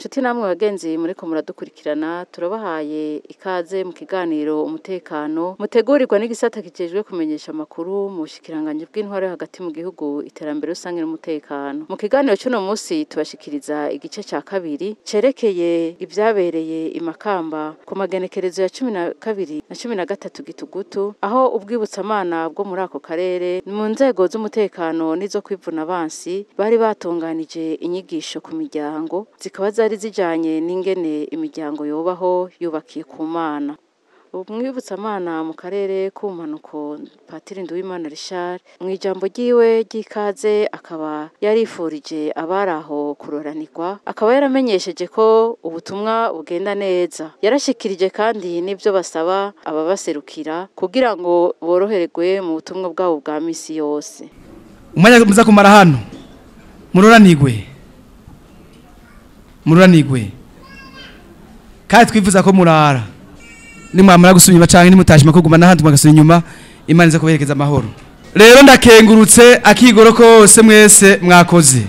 Nshuti namwe bagenzi muriko muradukurikirana, turabahaye ikaze mu kiganiro umutekano mutegurirwa n'igisata kijejwe kumenyesha amakuru mu bushikiranganji bw'intwaro yo hagati mu gihugu, iterambere rusange n'umutekano. Mu kiganiro c'uno musi tubashikiriza igice ca kabiri cerekeye ivyabereye i Makamba ku magenekerezo ya 12 na 13 Gitugutu, aho ubwibutsamana bwo muri ako karere mu nzego z'umutekano n'izo kwivuna abansi bari batunganije inyigisho ku miryango, zikaba zari zijanye n'ingene imiryango yobaho yubakiye ku Mana. Umwibutsamana mu karere k'ubumanuko, Patiri Nduwimana Richard, mu ijambo ryiwe ry'ikaze akaba yarifurije abari aho kuroranirwa, akaba yaramenyesheje ko ubutumwa bugenda neza. Yarashikirije kandi n'ivyo basaba ababaserukira kugira ngo borohererwe mu butumwa bwabo bwa misi yose. Umwanya muza kumara hano muroranirwe, muroranirwe, kandi twifuza ko murara nimwamara gusubira inyuma canke nimutashima kuguma n'ahandi mugasubira inyuma, Imana ize kubaherekeza amahoro. Rero ndakengurutse akigoro kose mwese mwakoze,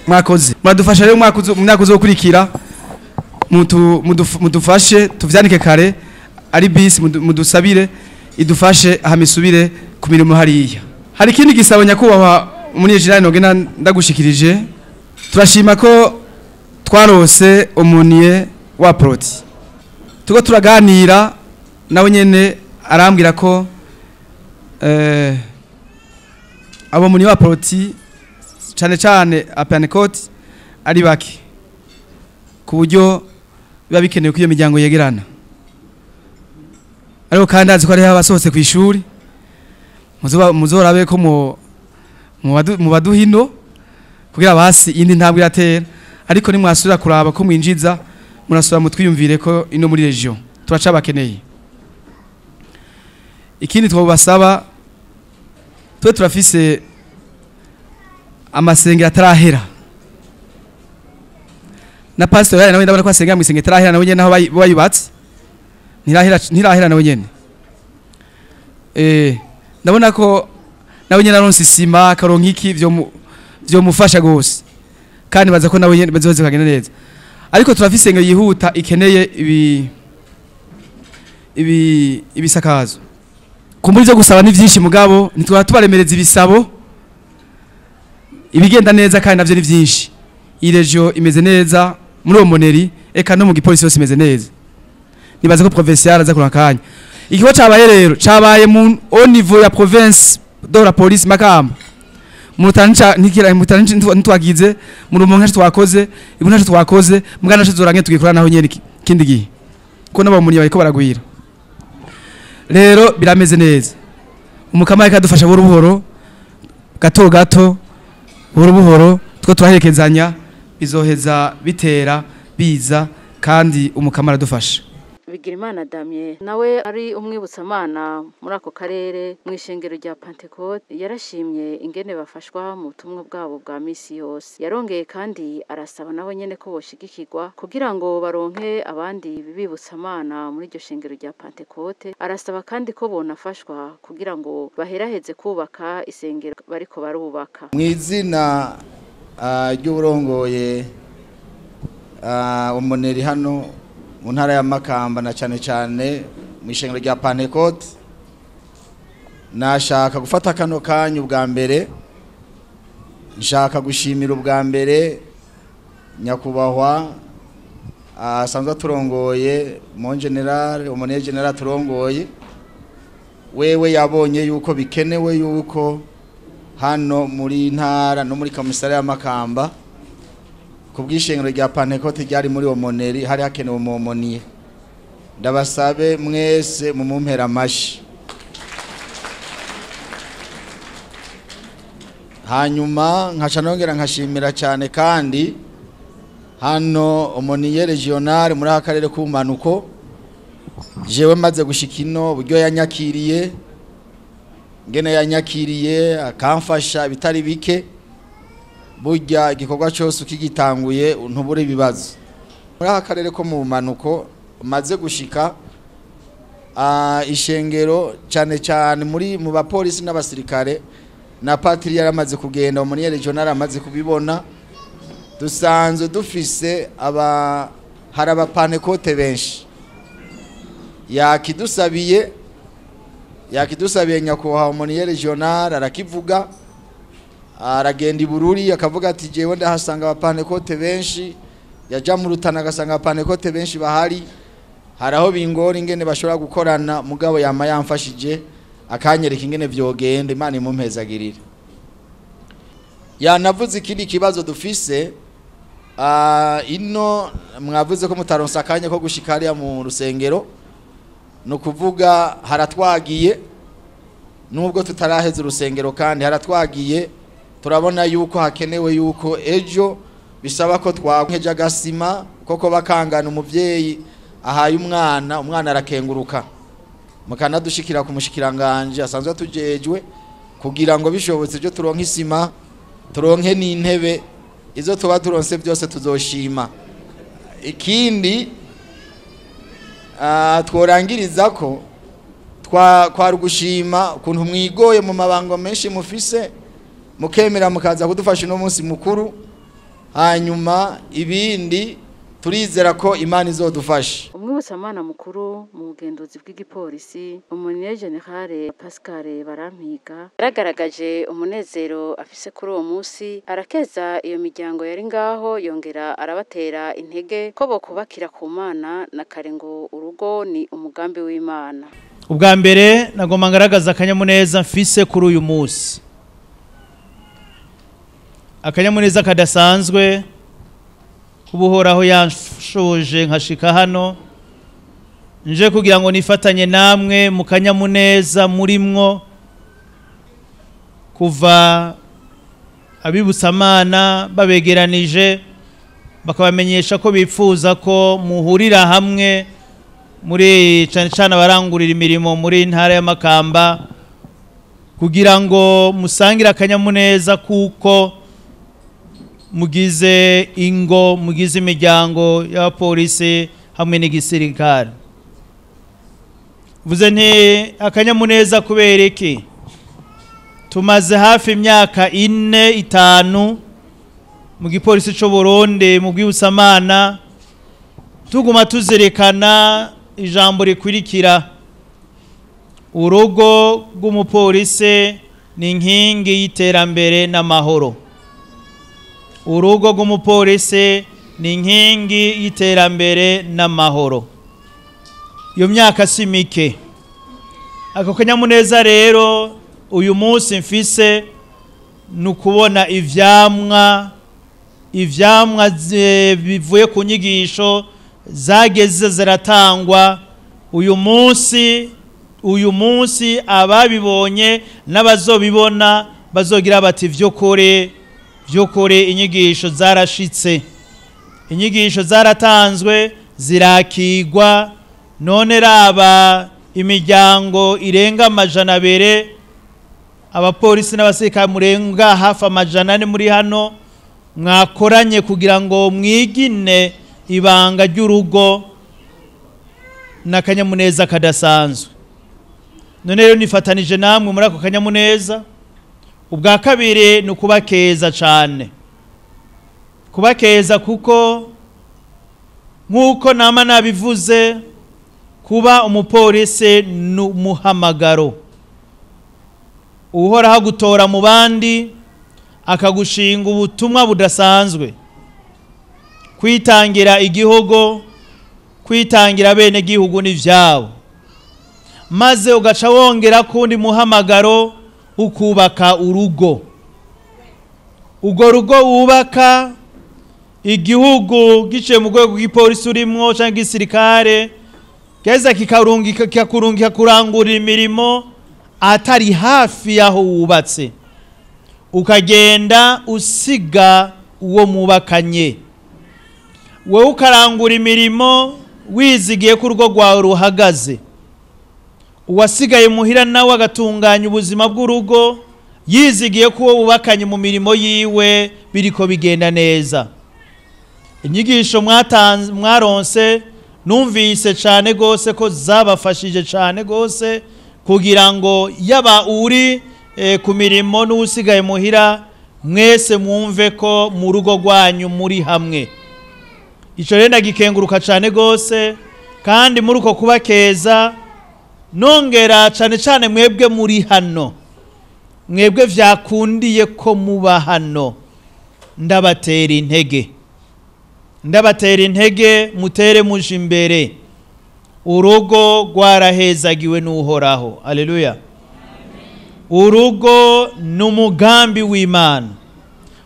mwakoze, muradufasha rero umwaka uzokurikira mudufashe tuvyanike kare, ari bisi mudusabire idufashe hamisubire ku mirimo hariya. Hari ikindi gisabo nyakubahwa muri jirani nogena ndagushikirije, turashima ko twarose umuniye wa proti. Tuko turaganira nawe nyene arambwira ko abo muri wa proti cane cane apanekoti ari bake, ku buryo biba bikenewe ko iyo miryango yegerana. Ariko kandi azi ko hariho abasohotse kw'ishuri, muzorabe ko mu baduhino kugira basi indi ntambwe iratera. Ariko nimwasubira kuraba ko mwinjiza, murasubira mutwiyumvire ko ino muri region turacabakeneye. Ikindi twobasaba, twe turafise amasengero atarahera, na pastor yari nawe ndabona ko asengera mu isengero atarahera, nawe nyene naho bayubatse ntirahera, ntirahera nawe nyene. Ndabona ko nawe nyene aronse isima akaronka iki vyo mufasha gose, kandi baza ko nawe nyene bazoze kagenda neza. Ariko turafise ngo yihuta ikeneye ibisakazo. Kumbura ivyo gusaba ni vyinshi, mugabo ntitwara tubaremereza ibisabo. Ibigenda neza kandi navyo ni vyinshi. Iyi region imeze neza muri aumônerie, eka no mu gipolisi yose imeze neza. Nibaza ko provincial aza kuronka akanya. Ikigo cabaye rero cabaye mu au niveau ya province de la police Makamba. Mutanca ntikira mutanca ntitwagize mu Rumonge ntaco twakoze, ibu ntaco twakoze, mugana ntaco zorange tugikora naho nyene kindi gihe. Ko n'abamuniye bariko baragwira. Rero birameze neza. Umukama reka dufasha buhoro buhoro, gato gato, buhoro buhoro, two turaherekezanya, bizoheza bitera biza kandi umukama aradufasha. Bigirimana Damien nawe ari umwibutsamana muri ako karere mu ishengero rya Pentecote, yarashimye ingene bafashwa mu butumwa bwabo bwa misi yose. Yarongeye kandi arasaba nabo nyene ko boshigikirwa kugira ngo baronke abandi bibutsamana muri iryo shengero rya Pentecote. Arasaba kandi ko bonafashwa kugira ngo baheraheze kubaka isengero bariko barubaka. Mu izina ry'uburongoye umuneri hano mu ntara ya Makamba na cane cane mu ishengero rya Pentecote, nashaka gufata kano kanya ubwa mbere, nshaka gushimira ubwa mbere nyakubahwa asanzwe aturongoye mon general, umuneri general aturongoye, wewe yabonye yuko bikenewe yuko hano muri ntara no muri komisariya ya Makamba kubw'ishengero rya Pentecote ryari muri aumônerie hari hakenewe umomoniye. Ndabasabe mwese mumumpera amashi. Hanyuma nkaca nongera nkashimira cyane kandi hano aumônier regional muri aka karere k'ubumanuko, jewe maze gushika ino buryo yanyakiriye, ngene yanyakiriye akamfasha bitari bike. Burya igikorwa cyose ukigitanguye ntubure ibibazo. Muri aka karere ko mu bumanuko maze gushika ishengero cyane cyane muri mu bapolisi n'abasirikare, na patiri yaramaze kugenda, aumônier regional amaze kubibona. Dusanzwe dufise aba hari abapanekote benshi. Yakidusabiye nyakubahwa aumônier régional arakivuga, aragenda i Bururi akavuga ati jewe ndahasanga abapanekote benshi, yaja mu Rutana agasanga abapanekote benshi bahari. Hari aho bingora ingene bashobora gukorana, mugabo yama yamfashije akanyereka ingene vyogenda. Imana imumpezagirire. Yanavuze ikindi kibazo dufise ino, mwavuze ko mutaronsa akanya ko gushika hariya mu rusengero. No kuvuga haratwagiye, nubwo tutaraheza urusengero kandi haratwagiye, turabona yuko hakenewe yuko ejo bisaba ko twakeje agasima, koko bakangana umuvyeyi ahaye umwana, umwana arakenguruka. Mukanadushikira ku mushikiranganje asanzwe atujejwe, kugira ngo bishobotse ejo turonke isima, turonke n'intebe, izo tuba turonse byose tuzoshima. Ikindi tworangiriza ko twari ugushima ukuntu mwigoye mu mabango menshi mufise, mukemera mukaza kudufasha uno munsi mukuru. Hanyuma ibindi turizera ko Imana izodufasha. Umwibutsamana mukuru mu bugenduzi bw'igipolisi, aumônier général Pascal Barampiga, yaragaragaje umunezero afise kuri uwo munsi, arakeza iyo miryango yari ngaho, yongera arabatera intege ko bokubakira ku Mana na kare ngo urugo ni umugambi w'Imana. Ubwa mbere nagomba ngaragaza akanyamuneza mfise kuri uyu munsi, akanyamuneza kadasanzwe kuba Uhoraho yanshoje nkashika hano nje kugira ngo nifatanye namwe mu kanyamuneza murimwo. Kuva abibutsamana babegeranije bakabamenyesha ko bifuza ko muhurira hamwe muri cane cane abarangurira imirimo muri ntara ya Makamba, kugira ngo musangire akanyamuneza kuko mugize ingo, mugize imiryango y'abapolisi hamwe n'igisirikare. Vuze nti akanyamuneza kubera iki? Tumaze hafi imyaka 4 5 mu gipolisi c'u Burundi mu bwibutsamana tuguma tuzerekana ijambo rikurikira: urugo rw'umupolisi ni inkingi y'iterambere n'amahoro. Urugo rw'umupolisi ni inkingi y'iterambere n'amahoro. Iyo myaka si mike. Ako kanyamuneza rero uyu munsi mfise ni ukubona ivyamwa bivuye ku nyigisho zageze ziratangwa uyu munsi. Ababibonye n'abazobibona bazogira bati vyokore inyigisho zarashitse, inyigisho zaratanzwe zirakigwa. None raba imiryango irenga 200, abapolisi n'abasirikare murenga hafi 400 muri hano mwakoranye kugira ngo mwigine ibanga ry'urugo n'akanyamuneza kadasanzwe. None rero nifatanije namwe muri ako kanyamuneza. Ubwa kabiri ni ukubakeza cyane, kubakeza kuko nk'uko nama nabivuze, kuba umupolisi ni umuhamagaro. Uhoraho agutora mu bandi akagushinga ubutumwa budasanzwe, kwitangira igihugu, kwitangira bene gihugu n'ivyabo, maze ugaca wongera kundi muhamagaro ukubaka urugo. Ugo rugo wubaka igihugu gice mu rwego rw'ipolisi urimwo canke igisirikare, geza kikarungika kikakurungika kurangura imirimo atari hafi yaho wubatse, ukagenda usiga uwo mubakanye. Wewe ukarangura imirimo wizigiye ko urugo rwawe ruhagaze, uwasigaye muhira nawe agatunganya ubuzima bw'urugo yizigiye ko uwo wubakanye mu mirimo yiwe biriko bigenda neza. Inyigisho mwaronse numvise cyane gose ko zabafashije cyane gose, kugira ngo yaba uri ku mirimo n'usigaye muhira Mwese mwumve ko mu rugo rwanyu muri hamwe. Ico rero ndagikenguruka cane gose, kandi muri uko kubakeza nongera cane cane mwebwe muri hano, mwebwe vyakundiye ko muba hano, ndabatera intege, ndabatera intege, mutere muje imbere. Urugo rwarahezagiwe n'Uhoraho. Haleluya. Urugo ni umugambi w'Imana.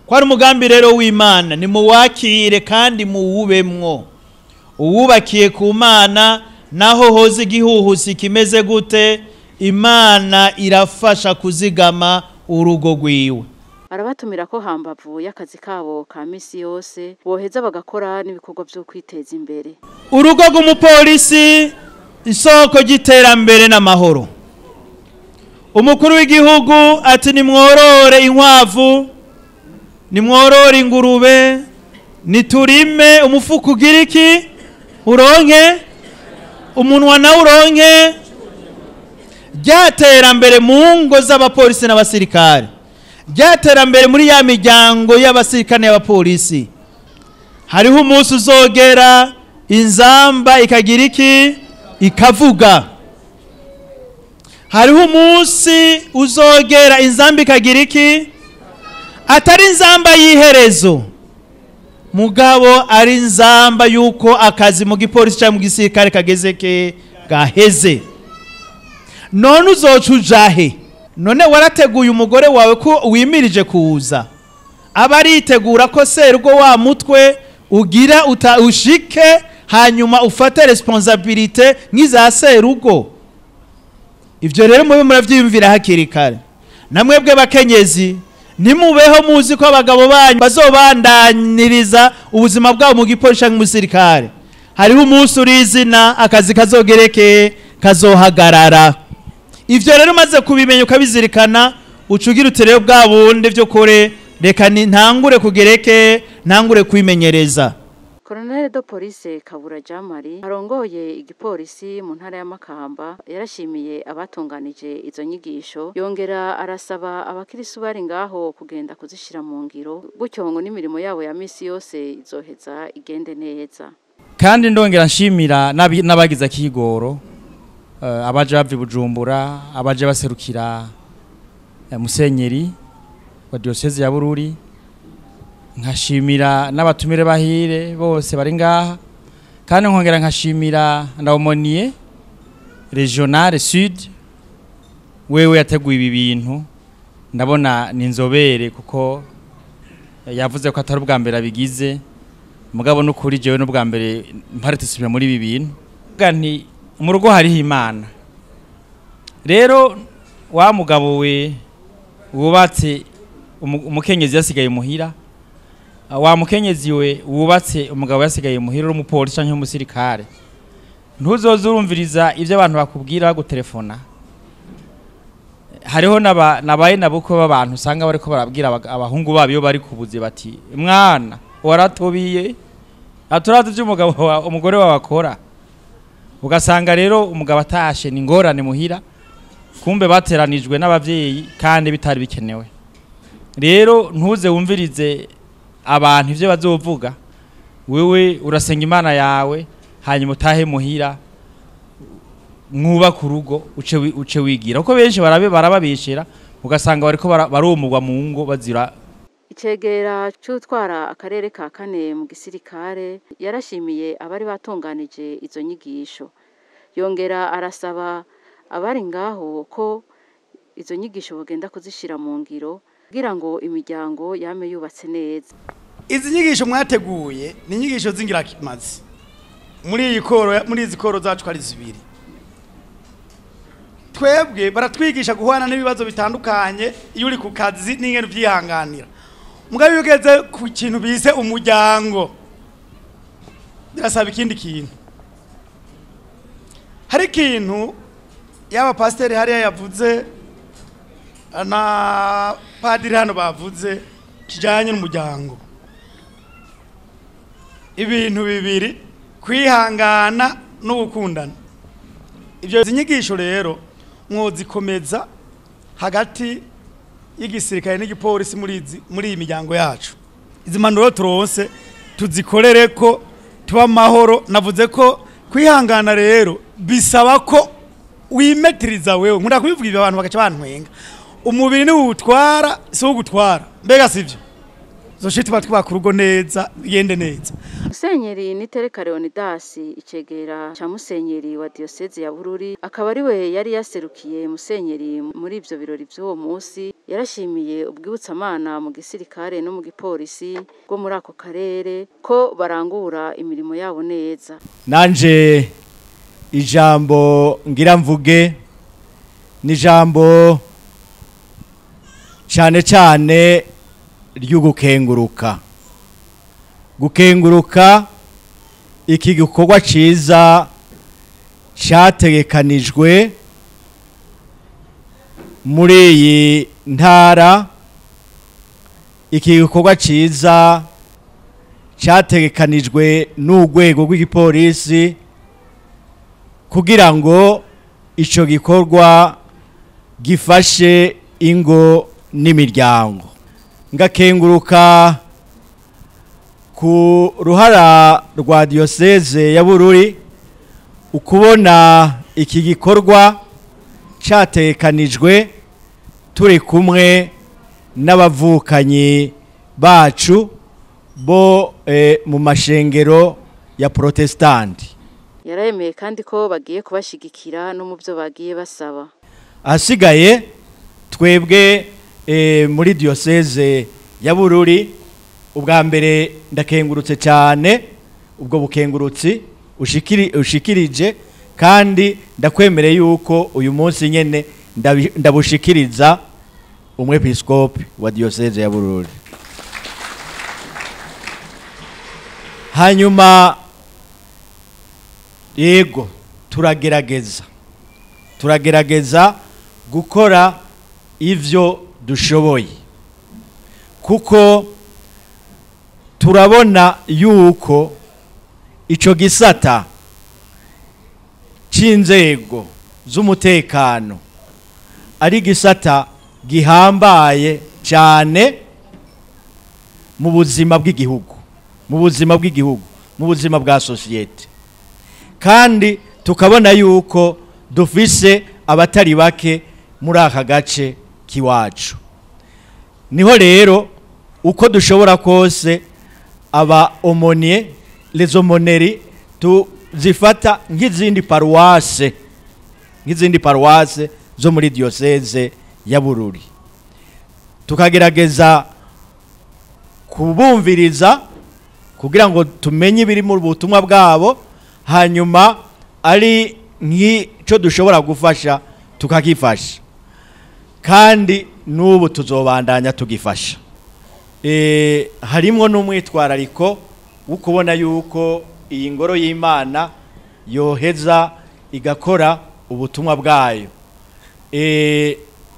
Ko ari umugambi rero w'Imana, nimuwakire kandi muwubemwo. Uwubakiye ku Mana, naho hoze igihuhusi kimeze gute, Imana irafasha kuzigama urugo rwiwe. Arabatumira ko hambavu y'akazi kabo ka misi yose boheza bagakora n'ibikorwa byo kwiteza imbere. Urugo rw'umupolisi, isoko ry'iterambere n'amahoro. Umukuru w'igihugu ati nimworore inkwavu, nimworore ingurube, niturime, umufuko ugira iki? Uronke, umunwa nawe uronke. Ryaterambere mu ngo z'abapolisi n'abasirikare, ryaterambere muri ya miryango y'abasirikare n'abapolisi. Hariho umunsi uzogera inzamba ikagira iki? Ikavuga. Hariho umunsi uzogera inzamba ikagira iki? Atari inzamba y'iherezo, mugabo ari inzamba yuko akazi mu gipolisi cyangwa mu gisirikare kageze ke gaheze. None uzoca ujahe? None warateguye umugore wawe ko wimirije kuza, aba aritegura ko serwo wa mutwe ugira ushike, hanyuma ufate responsabilité nk'iza serugo. Ivyo rero mube muravyiyumvira hakiri kare. Namwebwe bakenyezi, nimubeho muzi ko abagabo banyu bazobandaniriza ubuzima bwabo mu gipolisi canke mu gisirikare. Hariho umunsi urizina akazi kazogereke kazohagarara. Ivyo rero umaze kubimenya ukabizirikana, ucugira uti rero bwa bundi vyo kure, reka ntangure kugereke, ntangure kwimenyereza. Colonel de Police Kabura Jamari arongoye igipolisi mu ntara ya Makamba yarashimiye abatunganije izo nyigisho, yongera arasaba abakirisu bari ngaho kugenda kuzishira mu ngiro, gutyo ngo n'imirimo yabo ya misi yose izoheza igende neza. Kandi ndongera nshimira n'abagize akigoro, abaje bava i Bujumbura, abaje baserukira Musenyeri wa Diocese ya Bururi, nkashimira n'abatumire bahire bose bari ngaha, kandi nkongera nkashimira Ndawomoniye Regional Sud wewe yateguye ibi bintu. Ndabona ni inzobere kuko yavuze ko atari ubwa mbere abigize, mugabo n'ukuri jewe n'ubwa mbere mparticipate muri ibi bintu. Nti mu rugo hariho Imana. Rero wa mugabo we wubatse umukenyezi yasigaye muhira, wa mukenyezi we wubatse umugabo yasigaye muhira uri umupolisi canke umusirikare, ntuzoze urumviriza ivyo abantu bakubwira bagutelefona. Hariho nabaye nabukwe b'abantu usanga bariko barabwira abahungu babo iyo bari kubuze bati mwana waratobiye, aturaze ivyo umugore wawe akora. Ugasanga rero umugabo atashe ni ingorane muhira, kumbe bateranijwe n'abavyeyi kandi bitari bikenewe. Rero ntuze wumvirize abantu ivyo bazovuga, wewe urasenga Imana yawe, hanyuma utahe muhira mwubaka urugo, uce wigira. Kuko benshi barababeshera, ugasanga bariko baromugwa mu ngo bazira. Icegera c'utwara akarere ka kane mu gisirikare yarashimiye abari batunganije izo nyigisho, yongera arasaba abari ngaho ko izo nyigisho bogenda kuzishira mu ngiro kugira ngo imiryango yame yubatse neza. Izi nyigisho mwateguye ni inyigisho z'ingirakimazi muri iyi koro, muri izi koro zacu ari zibiri. Twebwe baratwigisha guhana n'ibibazo bitandukanye iyo uri ku kazi n'ingene uvyihanganira. Mugabo iyo ugeze ku kintu bise umuryango birasaba ikindi kintu. Hari ikintu yaba pasiteri hariya yavuze na padiri hano bavuze kijanye n'umuryango. Ibintu bibiri, kwihangana no gukundana. Ivyo zinyigisho rero mwozikomeza hagati y'igisirikare n'igipolisi muri iyi miryango yacu. Izi mpanuro turonse tuzikorere ko tuba amahoro. Navuze ko kwihangana rero bisaba ko wimetiriza wewe. Nkunda kubivuga ibyo abantu bagaca bantwenga. Umubiri ni uwutwara si uwugutwara, mbega sivyo? Zoshiti batwubaka urugo neza bigende neza. Musenyeri Nitereka Leonidas, icegera ca Musenyeri wa Diocese ya Bururi, akaba ari we yari yaserukiye Musenyeri muri ivyo birori vy'uwo munsi, yarashimiye ubwibutsamana mu gisirikare no mu gipolisi bwo muri ako karere ko barangura imirimo yabo neza. Nanje ijambo ngira mvuge ni ijambo cyane cyane ry'ugukenguruka, gukenguruka iki gikorwa ciza cyategekanijwe muri iyi ntara, iki gikorwa ciza cyategekanijwe n'urwego rw'igipolisi kugira ngo ico gikorwa gifashe ingo n'imiryango. Ngakenguruka ku ruhara rwa Diocese ya Bururi ukubona iki gikorwa cyatekanijwe turi kumwe n'abavukanyi bacu bo mu mashengero ya Protestanti. Yaremeye kandi ko bagiye kubashigikira no mu byo bagiye basaba. Ahasigaye twebwe muri Diocese ya Bururi, ubwa mbere ndakengurutse cyane ubwo bukengurutsi ushikirije, kandi ndakwemereye yuko uyu munsi nyene ndabushikiriza umwepiskopi wa Diocese ya Bururi. Hanyuma yego turagerageza gukora ivyo dushoboye, kuko turabona yuko ico gisata c'inzego z'umutekano ari gisata gihambaye cyane mu buzima bw'igihugu, mu buzima bw'igihugu, mu buzima bwa societe. Kandi tukabona yuko dufise abatari bake muri aka gace kiwacu. Niho rero uko dushobora kose aba aumônier, les aumôneries tuzifata nk'izindi paroisse, nk'izindi paroisse zo muri diocese ya Bururi, tukagerageza kubumviriza kugira ngo tumenye ibiri mu butumwa bwabo, hanyuma ari nk'ico dushobora gufasha tukakifasha, kandi n'ubu tuzobandanya tugifasha. Harimwo n'umwitwarariko wo kubona yuko iyi ngoro y'Imana yoheza igakora ubutumwa bwayo.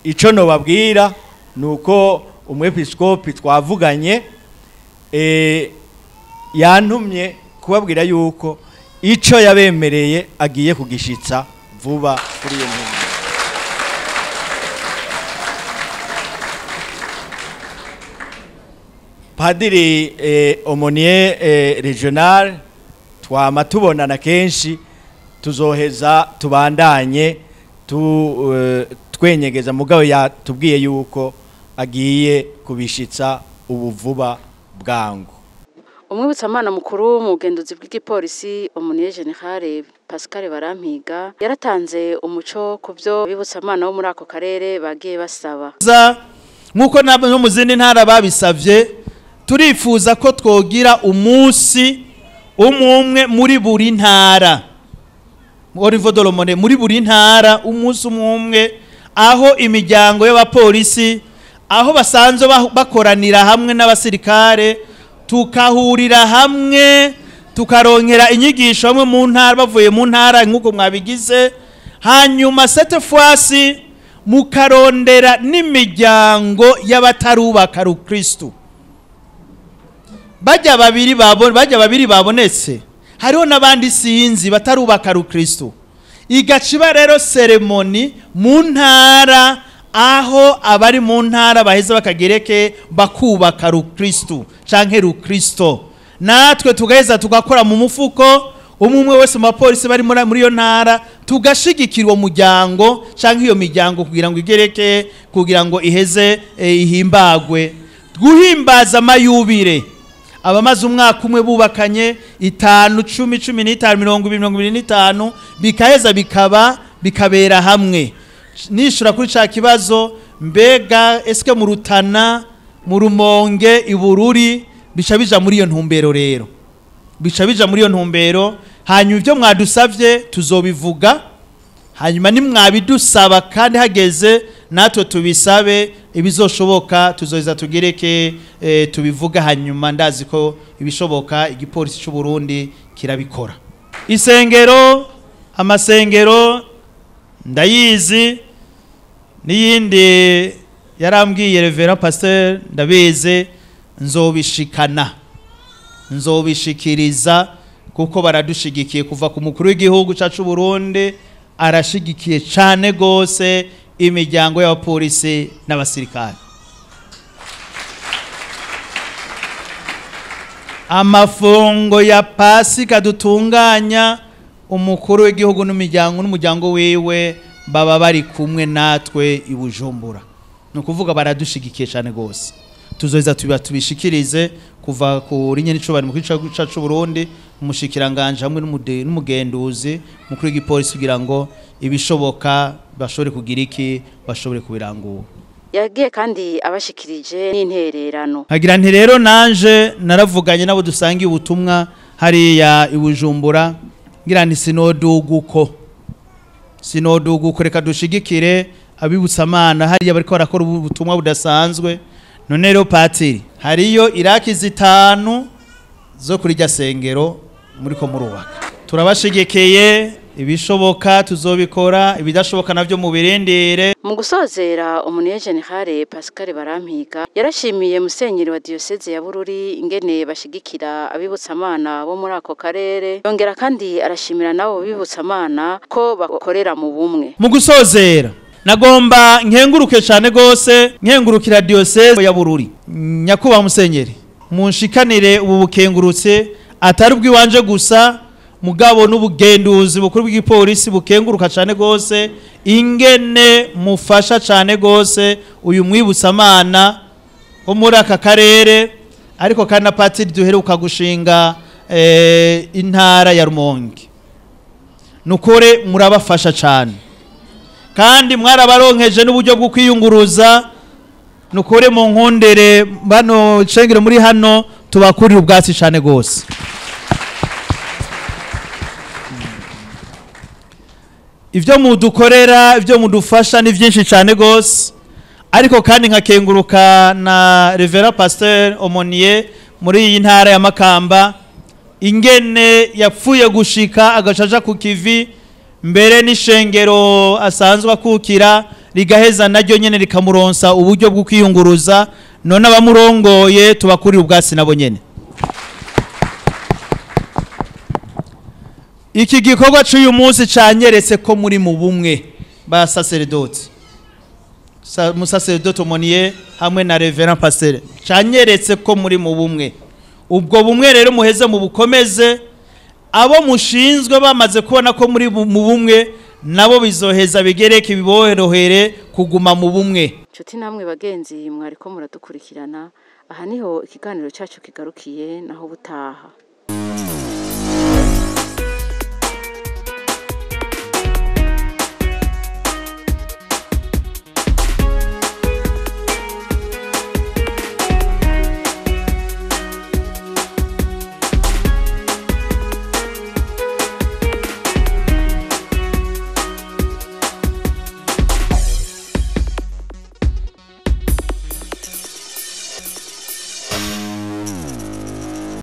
Ico nobabwira nuko umwepiskopi twavuganye yantumye kubabwira yuko ico yabemereye agiye kugishitsa vuba kuri iyo nkuru. Padiri aumônier regional twama tubonana kenshi, tuzoheza tubandanye twenyegeza, mugabo yatubwiye yuko agiye kubishitsa ubu vuba bwangu. Umwibutsamana mukuru mu bugenduzi bw'igipolisi aumônier général Pascal Barampiga yaratanze umuco ku byo bibutsamana wo muri ako karere bagiye basaba. Nkuko no mu zindi ntara babisavye, turifuza ko twogira umunsi umwe muri buri ntara, Olivo Dolomone, muri buri ntara umunsi umwe aho imiryango y'abapolisi aho basanzwe bakoranira hamwe n'abasirikare, tukahurira hamwe tukaronkera inyigisho hamwe mu ntara, bavuye mu ntara nkuko mwabigize. Hanyuma cette fois-ci mukarondera n'imiryango y'abatarubaka Kristo. Bajya babiri babonetse, hariho n'abandi sinzi batarubaka Kristo. Igaciba rero seremoni mu ntara Aho abari mu ntara baheza bakagereke bakubaka rukristo canke rukristo, natwe tugaheza tugakora mu mufuko umwe wese mu bapolisi bari muri iyo ntara, tugashigikira uwo muryango canke iyo miryango kugira ngo igereke, kugira ngo iheze ihimbagwe. Guhimbaza amayubire, abamaze umwaka umwe bubakanye, 5, 10, 15, 20, 25, bikaheza bikaba bikabera hamwe. Nishura kuri ca kibazo, mbega eske mu Rutana, mu Rumonge, Ibururi bica bija muri iyo ntumbero rero, bica bija muri iyo ntumbero. Hanyuma ibyo mwadusavye tuzobivuga, hanyuma nimwabidusaba kandi hageze natwe tubisabe, ibizoshoboka tuzoza tugereke tubivuga. Hanyuma ndazi ko ibishoboka igipolisi cy'u Burundi kirabikora. Isengero, amasengero ndayizi, niyindi yarambwiye Reverend Pasteur ndabizi, nzobishikana, nzobishikiriza, kuko baradushigikiye kuva ku mukuru w'igihugu cacu Burundi, arashigikiye cane gose imiryango y'abapolisi n'abasirikare. Amafungo ya Pasika dutunganya, umukuru w'igihugu n'umuryango n'umuryango wiwe baba bari kumwe natwe i Bujumbura. Ni ukuvuga baradushigikiye cane gose. Tuzoza tubishikirize kuva ku rinye n'icubari mu gice c'u Burundi, umushikiranganje hamwe n'umugenduzi mukuru w'igipolisi, kugira ngo ibishoboka bashobore kugira iki, bashobore kubirangura. Yagiye kandi abashikirije n'intererano. Hagira nti rero nanje naravuganye nabo dusangiye ubutumwa hariya i Bujumbura, ngira nti sinoduguko reka dushigikire abibutsamana hariya bariko barakora ubutumwa budasanzwe. None rero patiri, hariyo iraki 5 zo kuri rya sengero muriko murubaka. Turabashigikeye, ibishoboka tuzobikora, ibidashoboka navyo mubirindire. Mu gusozera, Aumônier Général Pascal Barampiga yarashimiye musenyeri wa diocese ya Bururi ingene bashigikira abibutsamana bo muri ako karere, yongera kandi arashimira nabo bibutsamana ko bakorera mu bumwe. Mu gusozera nagomba nkenguruke cyane gose, nkengurukira diocese ya Bururi. Nyakuba musenyeri, munshikanire ubu bukengurutse atari ubwiwanje gusa, mugabo n'ubugenduzi bukuru bw'igipolisi bukenguruka cyane gose ingene mufasha cyane gose uyu mwibutsamana wo muri aka karere, ariko kandi na patiri duheruka gushinga intara ya Rumonge. Nukore murabafasha cyane, kandi mwarabaronkeje n'uburyo bwo kwiyunguruza. Nukore mu nkundere bano cengero muri hano tubakurira ubwatsi cyane gose. Ivyo mudukorera, ivyo mudufasha ni byinshi cyane gose. Ariko kandi nkakenguruka na Reverend Pasteur Aumônier muri iyi ntara ya Makamba, ingene yapfuye gushika agacaja ku kivi, mbere n'ishengero asanzwe akukira rigaheza naryo nyene rikamuronsa uburyo bwo kwiyunguruza. None abamurongoye tubakurira ubwatsi nabo nyene. Iki gikorwa cy'uyu munsi canyeretse ko muri mu bumwe ba sacerdote, musacerdote Aumônier hamwe na Reverend Pasteur, canyeretse ko muri mu bumwe. Ubwo bumwe rero muheze mu bukomeze, abo mushinzwe bamaze kubona ko muri mu bumwe, nabo bizoheza bigereke biborohere kuguma mu bumwe. Nshuti namwe bagenzi mwariko muradukurikirana, aha niho ikiganiro cyacu kigarukiye, naho butaha.